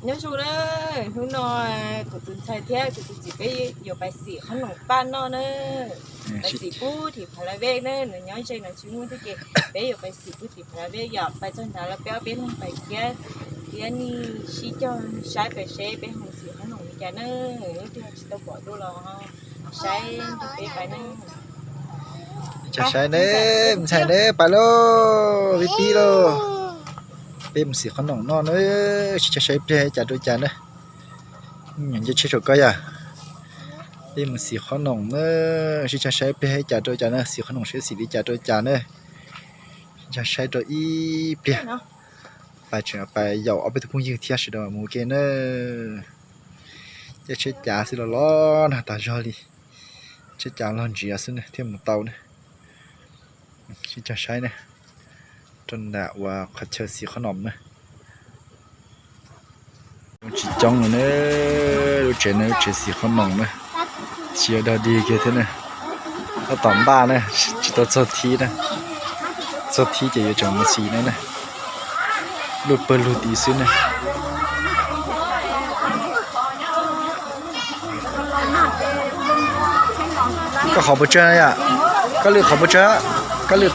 Nyob zoo na, hnub no kuv tus ntxhais thiab kuv tus txiv peb yuav pais xim qhob noom paj noj na. Pais xim pub tim Pha La Vej na, nws nyob ze no tsis muaj thiab ces peb yuav pais xim pub tim Pha La Vej yom. Pais txog nrad los peb ob peb leeg pais thiab, thiab nej sib cog saib pais seb peb ho xim qhob noom li cas na. Lub twg tsis tau pom dua los saib nrog peb pais na. Saib ne, ntxhais ne, pais lauj, pib pib lauj. Peb mus xim qhob noom noj na, sib cog saib pliag cas rau cas na. Nyob nce tsheb saum koj yom. Peb mus xim qhob noom na, sib cog saib pliag cas rau cas na, xim qhob noom seb xim li cas rau cas na. Sib cog saib rau ib pliag. Pais tseem pais yaum ob peb tug phooj ywg thiab sawv daws mus ua ke na. Caij tsheb cav xwb los los nag tas zog li. Tsheb cav log ntsiav xwb na thiaj mus tau na. Sib cog saib na, rau nram uas qhov chaw xim qhob noom na. Tsis coob li na, lub tsev no lub tsev xim qhob noom na, tsis yog dog dig kiag thiab na. Tab tom npaj na, tsis tau txog thib na, txog thib ces yuav tseem mus xim no na. Luj pawg lug tid xwb na. Koj qhov puas tsawg yom? Koj lwm qhov puas tsawg? Koj lwm.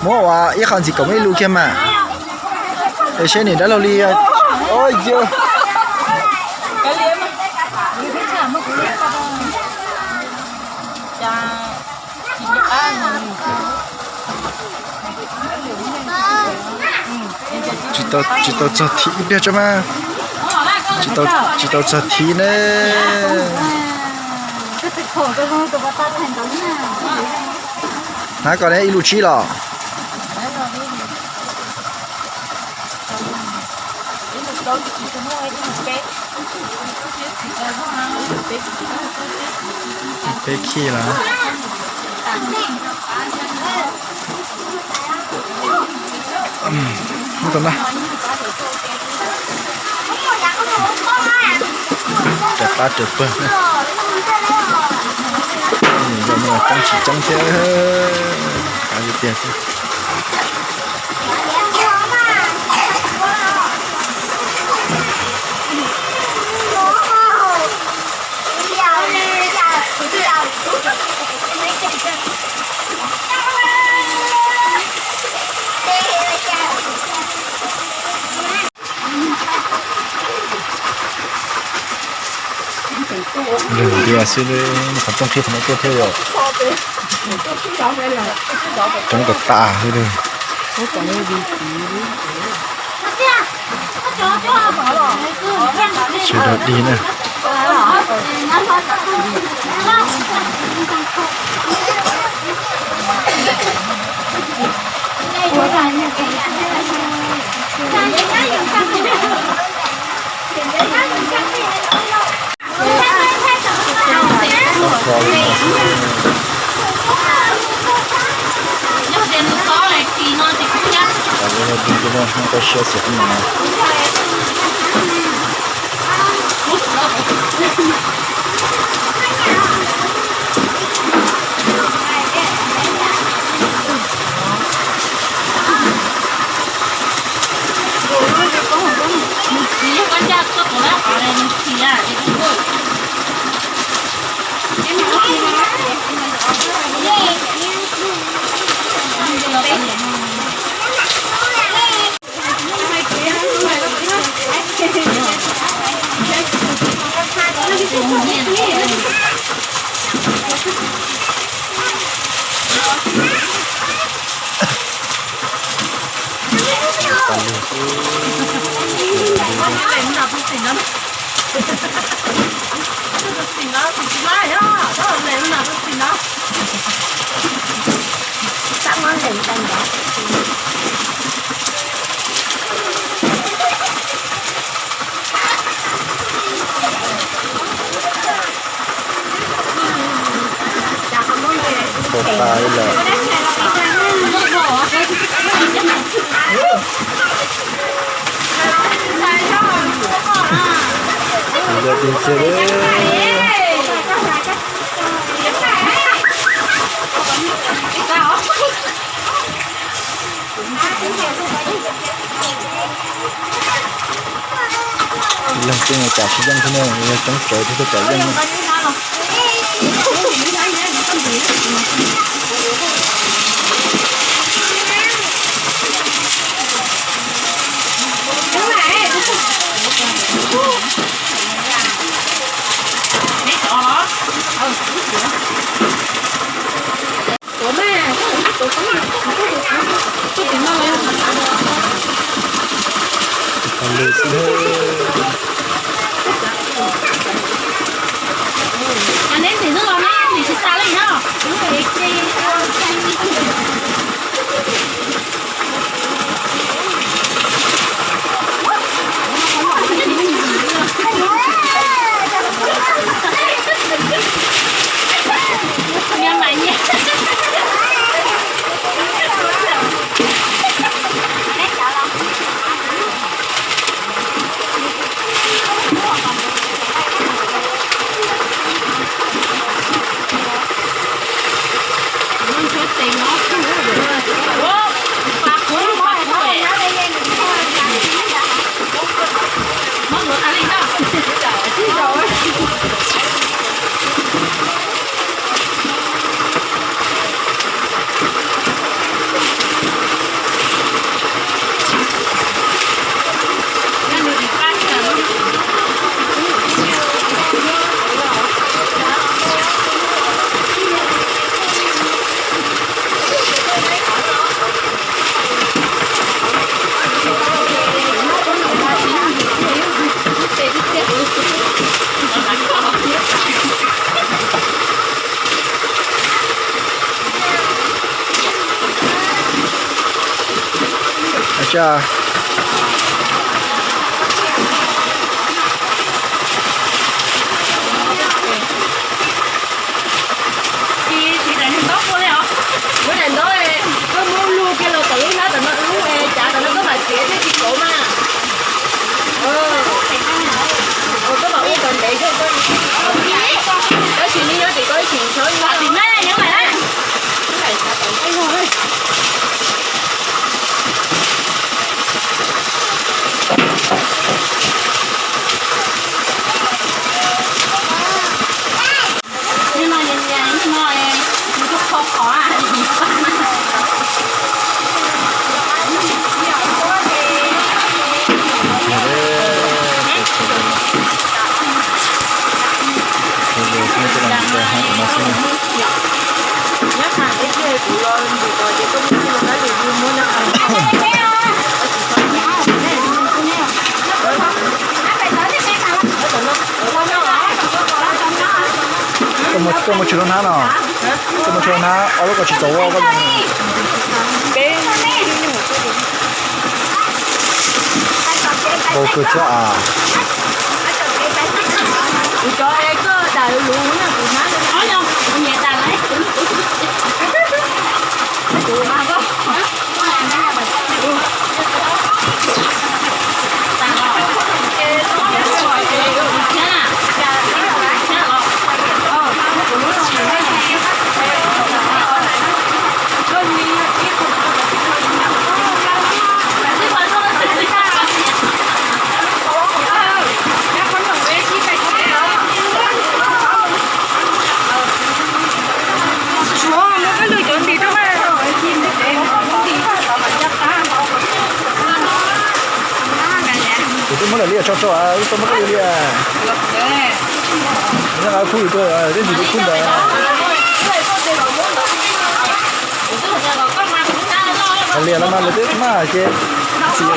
Muab ua ib qho ntxiv kom muaj ib lus kiag mas. Es seb niam dab laug li. Ua yog tsis tau txog thib ib pliag tso mas. Tsis tau txog thib ne. Hnav kom ne ib lus tsib los. Peb khij los. Raws qab raws pawg. Coob tsis coob thiab, qab tiag tiag. Lwg tias xwb, qhov rooj thiab qhov no tuaj thiab yom. Roob tas tas xwb. Sawv daws dig na. Pos tas li lawm. Kuv yog dig kiag li. Tsam tsis yeej thiab ne, yog coob tsawv thiab tuaj tsam yeej. Muab daim ntaub, koj muab lug kiag los tom lub hnab tom no, lub cav tom no koj mam txiav thiaj tsis kauv mas. Koj mam ua kom ntev zog, koj tsis nyob tim koj ib txhis ntshaw no. Koj muab tshuaj rau hnab no, koj muab tshuaj rau hnab ob lub koj tsis txaus ua koj. Npau kawg thiab as. Kuv twb muab lawm li, tso rau, wb tau muab koj li li. Nyob qab khub yus tuaj, twb ntsis li khub ntawd. Hais li los mas lawv twb maj ces txiv.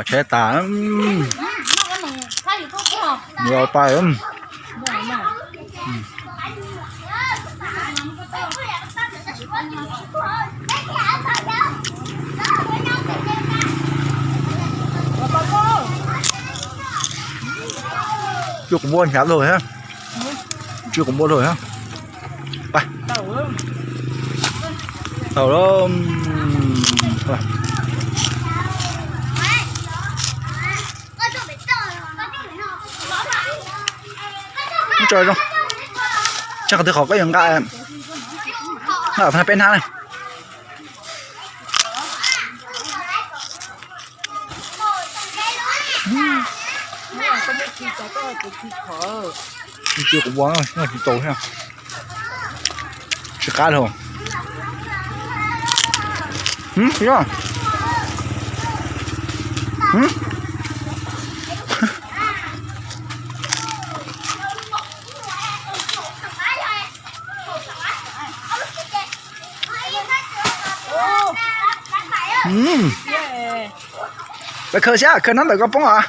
Tsheb tas, yuav pais. Cuj kuv npua hnyav luaj thiab. Cuj kuv npua luaj thiab. Tau lawm. Tso zoo. Tsaj qhov twg qhov koj yuav nqa, nqa thaj peb hnab na. Ib tug kuv ua no tsis tau thiab. Tsis qab dhau. Peb khaws xwb, khaws hnab ntawm koj poob os.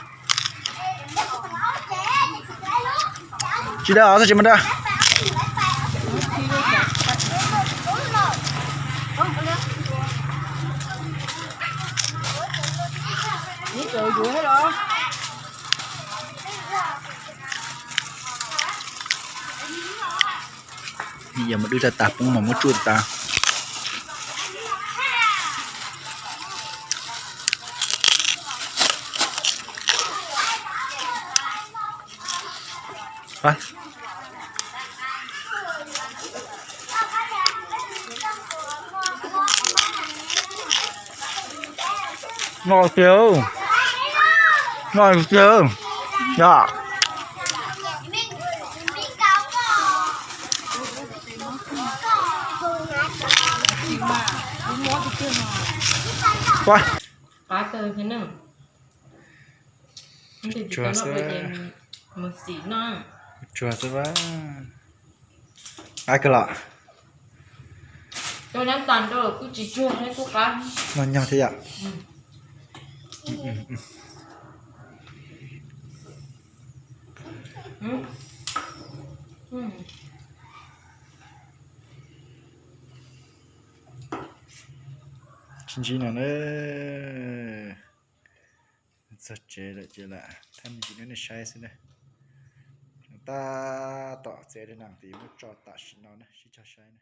Tsis daws os, tsis mus daws. Yog mus dwb tas tas poob mas muab tsuj tas. Noj tiag, noj tiag, yog. Qab tawg thiab na. Tsuag xwb. Tsuag xwb. Qab kawg los. Noj nyog thiab yom. Tsis ntsib no na. Txog tsev lawm ces lam thaij me ntsis rau nej saib xwb na. Tab tom txiav li no ces muab tso tam sim no na, sib cog saib na.